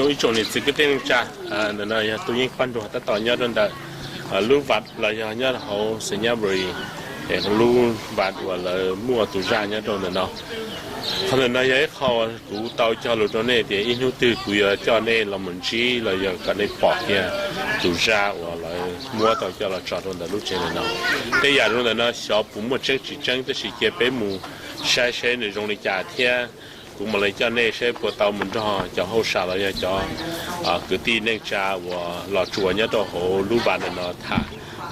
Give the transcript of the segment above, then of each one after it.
Ib tsoom niam txiv kwv tij neej tsa, ntawm no yog tus yeej pab nruag tab tom nyob rau ntawm lub vaj los yog nyob hauv Xeev Nyab Lis, lub vaj uas lawv muaj tus zaj nyob rau ntawm no. Qhov ntawm no yog ib qho kuv tau cog lus rau nej tias ib hnub twg kuv yuav coj nej los mus ntsib los yog kom nej pom kiag tus zaj uas lawv muab tau coj los tso rau ntawm lub tsev ntawm no. Tej yam rau ntawm no xyov puas muaj tseeb tsis tseeb, tab sis cia peb mus saib seb nws zoo li cas thiab kuv mam li coj nej saib puas tau mus nrog cov hauj sam los yog cov kwv tij neej tsa uas los tsuas nyob rau hauv lub vaj ntawm no tham,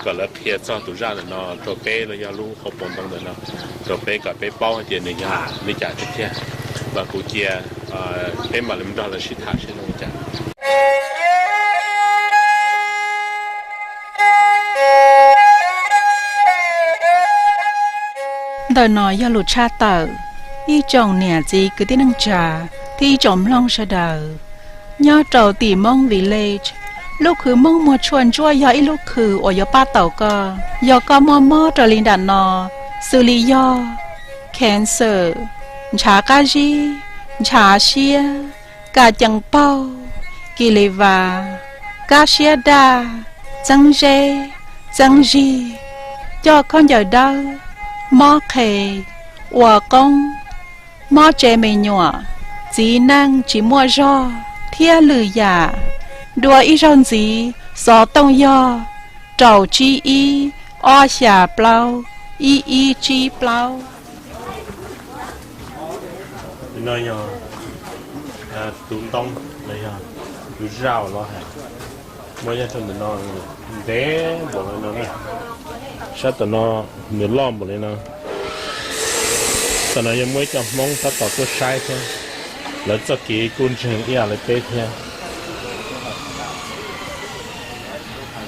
kom lawv qhia txog tus zaj ntawm no rau peb los yog lub hauv paus ntoo ntawm no rau peb kom peb paub hais tias nws yog li cas tiag tiag. Los kuv cia peb mam li nrog lawv sib tham seb zoo li cas. Ntawm no yog lus tshaj tawm ib tsoom niam txiv kwv tij neej tsa thiab ib tsoom mloog sawv daws. Nyob rau tim Hmoob Village, lub khw Hmoob muag tshuaj ntsuab yog ib lub khw uas yuav pab tau koj yog koj muaj mob raws li nram no, xws li yog cancer, ntshav qab zib, ntshav siab, kam cees paug, kis lis vas, kab siab daj, txeeb zeb, txeeb zig, coj khaub ncaws dawb, mob qhe, ua qoob, mob tsev me nyuam, txiv neej tsis muaj zog thiab lwm yam. Dua ib zaug ntxiv, xov tooj yog rau tsib ib, ob xya plaub, ib ib tsib plaub. No yog tus ntoo los yog tus zaj los hais, muaj nyob rau ntawm no, ntev npaum li no na. Sab tom no nws loj npaum li no. Tom no yog muaj ib co Hmoob tab tom tuaj saib thiab, lawv txoj kev kuj ntseeg ib yam li peb thiab.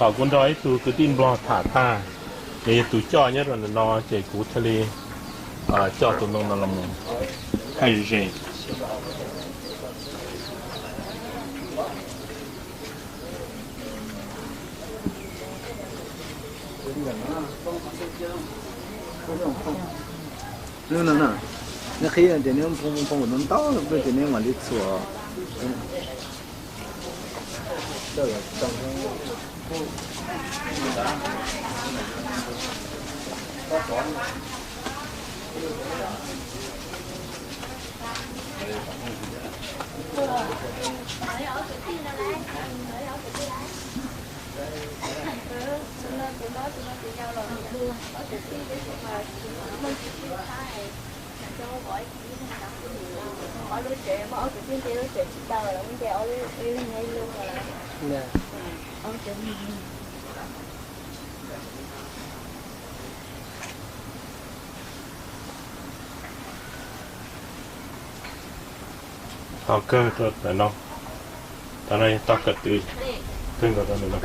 Thaum kuv nrog ib tug kwv tij Nplog tham tag, nws yog tus coj nyob rau ntawm no ces kuv thiaj li coj tus ntoo no los mus thaij ze. Nws qhib tias nws phooj phooj ntau ntau ces nws mam li txhuam. Thaum kawg rau ntawm no, thaum no yog tog kawm twm kawg nkaus rau ntawm no.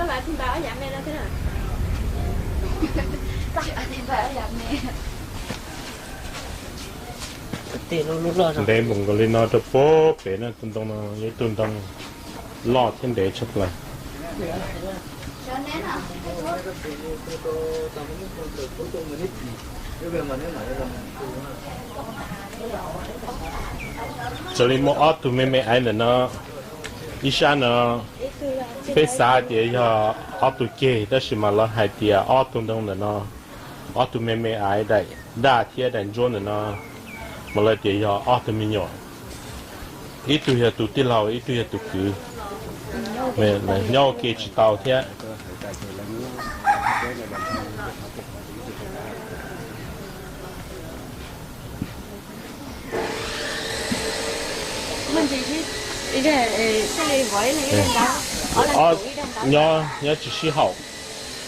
Ntev npaum nkaus li no rau puag pem no, tus ntoo no yog ib tug ntoo loj thiab ntev tshaj plaws. Raws li muaj ob tug me me aiv ntawm no, ib sab no peb xav tias yog ob tug ceg, tab sis mas lawv hais tias ob tug ntoo ntawm no, ob tug me me aiv daim daj thiab daim ntsuab ntawm no, mas lawv tias yog ob tug me nyuam, ib tug yog tus tij laug, ib tug yog tus kwv, nyob ua ke tsis tau thiab. Nyob, nyob tsis sib haum,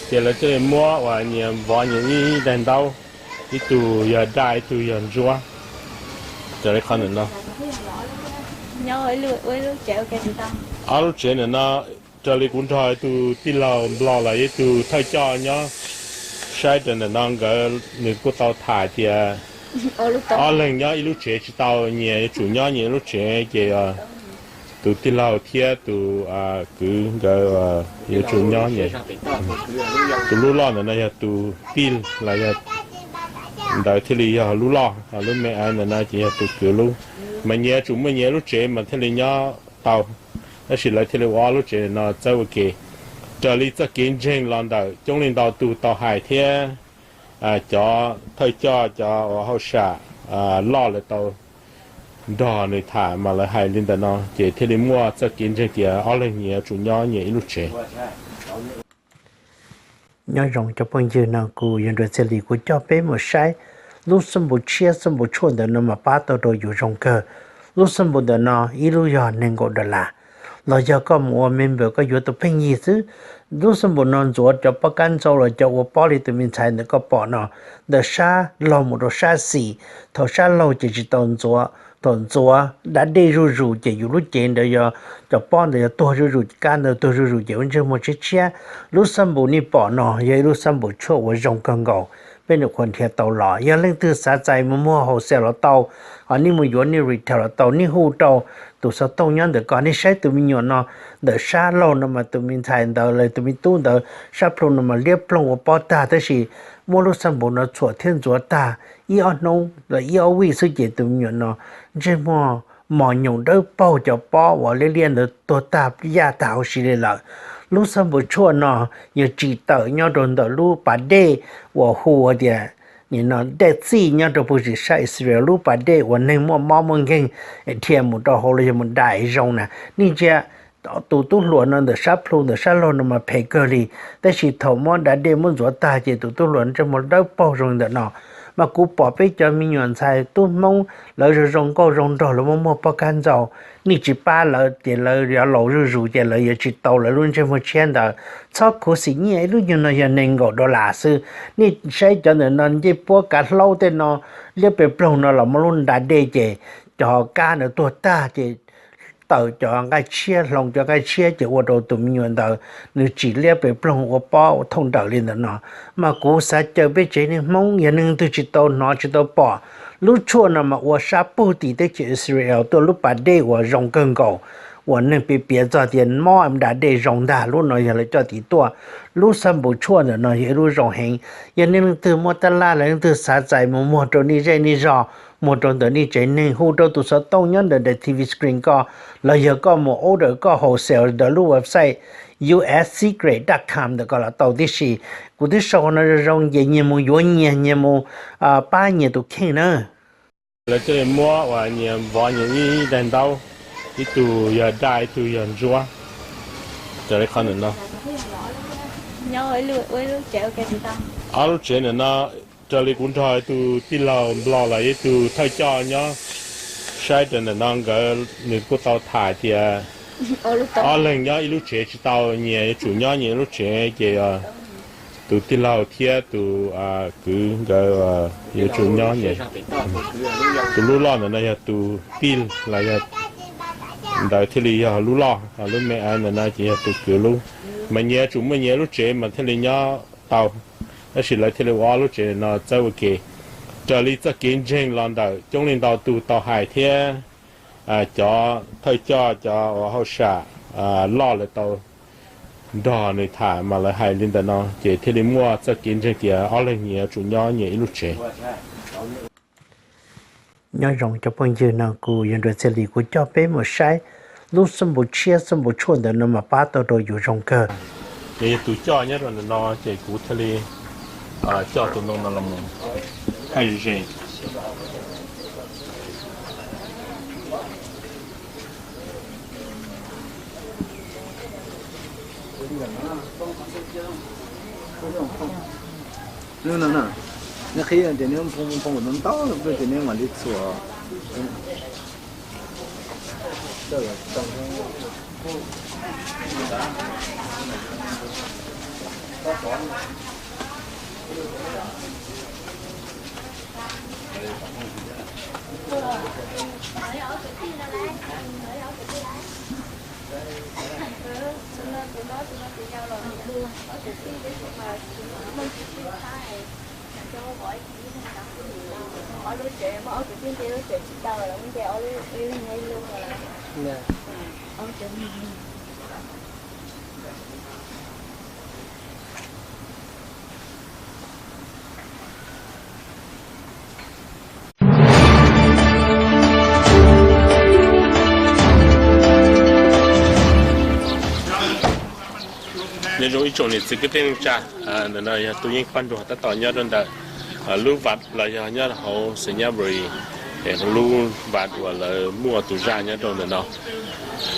ces lawv thiaj li muab uas nyias vov nyias ib daim ntaub, ib tug yog daj ib tug yog ntsuab. Raws li qhov ntawm no, ob lub tsev ntawm no, raws li kuv nrog ib tug tij laug Nplog los ib tug thawj coj nyob saib rau ntawm no, nkawd nws kuj tau tham tias ob leeg nyob ib lub tsev tsis tau, nyias yuav tsum nyob nyias ib lub tsev, ces tus tij laug thiab tus kwv nkawd yuav tsum nyob nyias. Tus lub loj ntawm no yog tus tij los yog ntawd thiaj li yog lub loj, lub me aiv ntawm no ces yog tus kwv lub. Mas nyias yuav tsum muaj nyias lub tsev mas thiaj li nyob tau. Tab sis lawv thiaj li ua ob lub tsev no txawb ua ke. Raws li txoj kev ntseeg los ntawm coob leej ntau tug tau hais thiab cov thawj coj, cov uas hauj sam loj lawv tau nrog nws tham mas lawv hais li ntawm no ces thiaj li muaj txoj kev ntseeg tias ob leeg nyias yuav tsum nyob nyias ib lub tsev. Nyob zoo cov phooj ywg, no kuv yog Nruas Txhiaj Lis, kuv coj peb mus saib lub xab npum tshiab, xab npum tshuaj ntawm no mas pab tau rau yus zoo kawg. Lub xab npum ntawm no ib lub yog nees nkaum dollar, los yog koj mus ua member koj yuav tus pheej yig xwb. Lub xab npum no ntxuav cov pob kab ntxau los cov ua pob li tus me ntxhais ntawm koj pom no, ntawm sab laug mus rau sab xis. Thaum sab laug ces tsis tau ntxuav, thaum ntxuav da dej zuj zus ces yus lub cev ntawd yog cov pob ntawd yog tuag zuj zus, kab ntawd tuag zuj zus ces ua ntsej muag tshiab tshiab. Lub xab npum nej pom no yog ib lub xab npum tshuaj uas zoo kawg nkaus, peb nyuam qhuav nrhiav tau los. Yog leej twg xav txais mus muag wholesale los tau, ho nej mus yuav nej retail los tau, nej hu rau tus xov tooj nyob ntawm ko, nej saib tus me nyuam no ntawm sab laug no mas tus me ntxhais ntawd los tus me tub ntawd sab plhu no mas liab ploog ua pob tag, tab sis muab lub xab npum no txhuam thiab ntxuav tag ib ob hnub los ib ob week xwb ces tus me nyuam no ntsej muag mos nyoos dawb paug, cov pob uas liab liab ntawd tuag tag yaj tag hauv si li lawm. Lub xab npum tshuaj no yog tsim tawm nyob rau ntawm lub pas dej uas hu tias Dead Sea nyob rau pem sab Israel, lub pas dej uas neeg muaj mob muaj nkeeg dhia mus rau hauv los yog mus da zoo na. Nej ntsia tus tub hluas no ntawm sab plhu ntawm sab laug no mas phem kawg li, tab sis thaum muab da dej muab ntxuav tag ces tus tub hluas ntsej muag dawb paug zoo li ntawm no. Mas kuv pom peb cov me nyuam ntxhais tub Hmoob lawv zoo zoo nkauj zoo nraug, lawv muaj muaj pob kab ntxau, nej tsis pab lawv ces lawv yuav laus zuj zus ces lawv yuav tsis tau lawv lub ntsej muag tshiab ntawd. Txhob khuv xim nyiaj, ib lub nyuag no yog nees nkaum dollar xwb. Nej saib cov ntawm no ncej puab kav hlaub tej no, liab pes ploog no los muab lub da dej ces cov kab ntawd tuag tag ces tawm cov nqaij tshiab, hloov cov nqaij tshiab ces ua rau tus me nyuam ntawd nws tsim liab pes ploog ua pob thooj nrawm li ntawm no. Mas kuv xav caw peb tsev neeg Hmoob, yog neeg twg tsis tau hnov tsis tau pom lub tshuaj no mas ua sab pug tim teb chaws Israel tuaj lub pas dej uas zoo kawg nkaus, uas neeg piav piav txog tias mob da dej zoo ntag, lub no yog lawv coj tim tuaj. Lub xab npum tshuaj ntawm no yog ib lub zoo heev. Yog nej leej twg muaj tab laj los leej twg xav txais mus muag rau nej zej nej zog, muag rau ntawm nej tsev neeg, hu rau tus xov tooj nyob ntawm daim T V screen ko, los yog koj mus order koj wholesale ntawm lub website U S secret dot com ntawm ko los tau tib si. Kuv twb sau qhov no zoo zoo ces nyias mus yuav nyias, nyias mus pab nyias tus kheej na. Lawv thiaj li muab uas nyias vov nyias ib daim ntaub, ib tug yog daj ib tug yog ntsuab. Raws li qhov ntawm no, ob lub tsev ntawm no, raws li kuv nrog ib tug tij laug Nplog los ib tug thawj coj nyob saib rau ntawm no nkawd nws kuj tau tham tias ob leeg nyob ib lub tsev tsis tau, nyias yuav tsum nyob nyias ib lub tsev ces tus tij laug thiab tus kwv nkawd yuav tsum nyob nyias. Tus lub loj ntawm no yog tus tij los yog ntawd thiaj li yog lub loj, lub me ntawm no ces yog tus kwv lub. Mas nyias yuav tsum muaj nyias lub tsev mas thiaj li nyob tau. Tab sis lawv thiaj li ua ob lub tsev no txawb ua ke. Raws li txoj kev ntseeg los ntawm coob leej ntau tug tau hais thiab cov thawj coj, cov uas hauj sam loj lawv tau nrog nws tham mas lawv hais li ntawm no ces thiaj li muaj txoj kev ntseeg tias ob leeg nyias yuav tsum nyob nyias ib lub tsev. Nyob zoo cov phooj ywg, no kuv yog Nruas Txhiaj Lis, kuv coj peb mus saib lub xab npum tshiab, xab npum tshuaj ntawm no mas pab tau rau yus zoo kawg. Ces yog tus coj nyob rau ntawm no ces kuv thiaj li coj tus ntoo no los mus thaij ze. Nws qhib tias nws phooj phooj ntau ntau ces nws mam li txhuam. Zoo ib tsoom niam txiv kwv tij neej tsa, ntawm no yog tus yeej paj nruag tab tom nyob rau ntawm lub vaj los yog nyob hauv Xeev Nyab Ris, lub vaj uas lawv muaj tus zaj nyob rau ntawm no.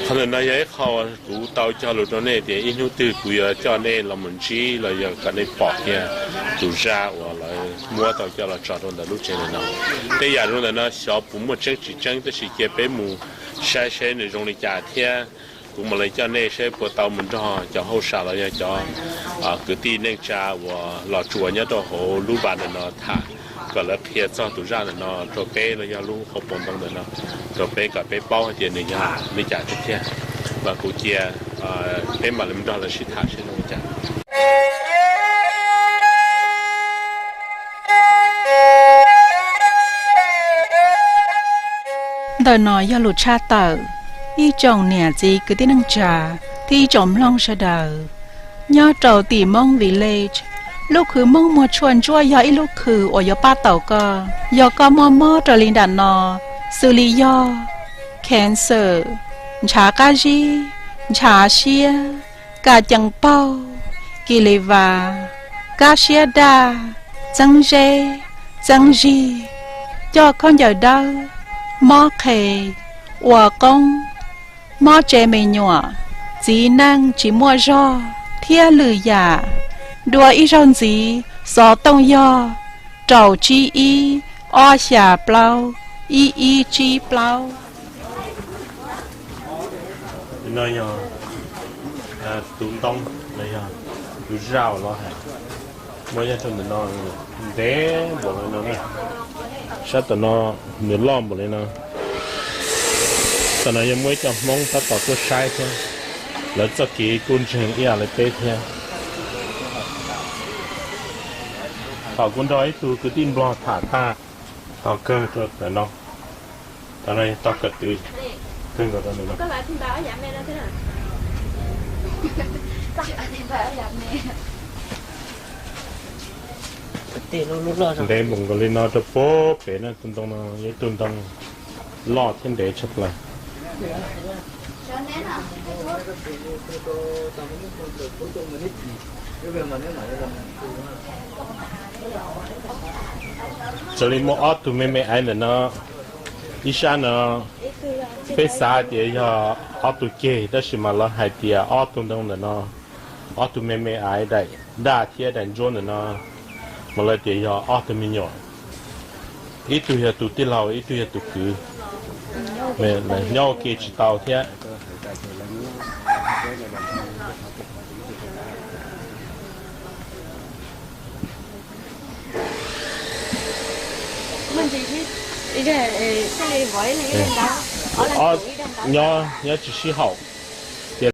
Qhov ntawm no yog ib qho kuv tau cog lus rau nej tias ib hnub twg kuv yuav coj nej los mus ntsib los yog kom nej pom kiag tus zaj uas lawv muab tau coj los tso rau ntawm lub tsev ntawm no. Tej yam zoo ntawm no xyov puas muaj tseeb tsis tseeb, tab sis cia peb mus saib seb nws zoo li cas thiab kuv mam li coj nej saib puas tau mus nrog cov hauj sam los yog cov kwv tij neej tsa uas los tsuas nyob rau hauv lub vaj ntawm no tham, kom lawv qhia txog tus zaj ntawm no rau peb los yog lub hauv paus ntoo ntawm no rau peb, kom peb paub hais tias nws yog li cas tiag tiag. Mas kuv cia peb mam li nrog lawv sib tham seb zoo li cas. Ntawm no yog lus tshaj tawm ib tsoom niam txiv kwv tij neej tsa thiab ib tsoom mloog sawv daws. Nyob rau tim Hmoob Village, lub khw Hmoob Muag Tshuaj Ntsuab yog ib lub khw uas yuav pab tau koj yog koj muaj mob raws li nram no, xws li yog cancer, ntshav qab zib, ntshav siab, ka cees paug, kis lis vas, kab siab daj, txeeb zeb, txeeb zig, coj khaub ncaws dawb, mob qhe, ua qoob, mob tsev me nyuam, txiv neej tsis muaj zog thiab lwm yam. Dua ib zaug ntxiv, xov tooj yog rau tsib ib, ob xya plaub, ib ib tsib plaub. No yog tus ntoo, no yog tus zaj uas lawv hais, muaj nyob rau ntawm no, ntev npaum li no na. Sab tom no nws loj npaum li no. Tom no yog muaj ib co Hmoob tab tom tuaj saib thiab, lawv txoj kev kuj ntseeg ib yam li peb thiab. Thaum kuv nrog ib tug kwv tij Nplog tham tag, tau kawg rau tom no. Tom no yog tau kawm twv, kawg nkaus rau no. Ntev npaum nkaus li no rau puag pem na, tus ntoo no yog ib tug ntoo loj thiab ntev tshaj plaws. Raws li muaj ob tug me me aiv ntawm no, ib sab no peb xav tias yog ob tug ceg, tab sis mas lawv hais tias ob tug ntoo ntawm no, ob tug me me aiv daim daj thiab daim ntsuab ntawm no, mas lawv tias yog ob tug me nyuam, ib tug yog tus tij laug, ib tug yog tus kwv, nyob ua ke tsis tau thiab. Nyob, nyob tsis sib haum.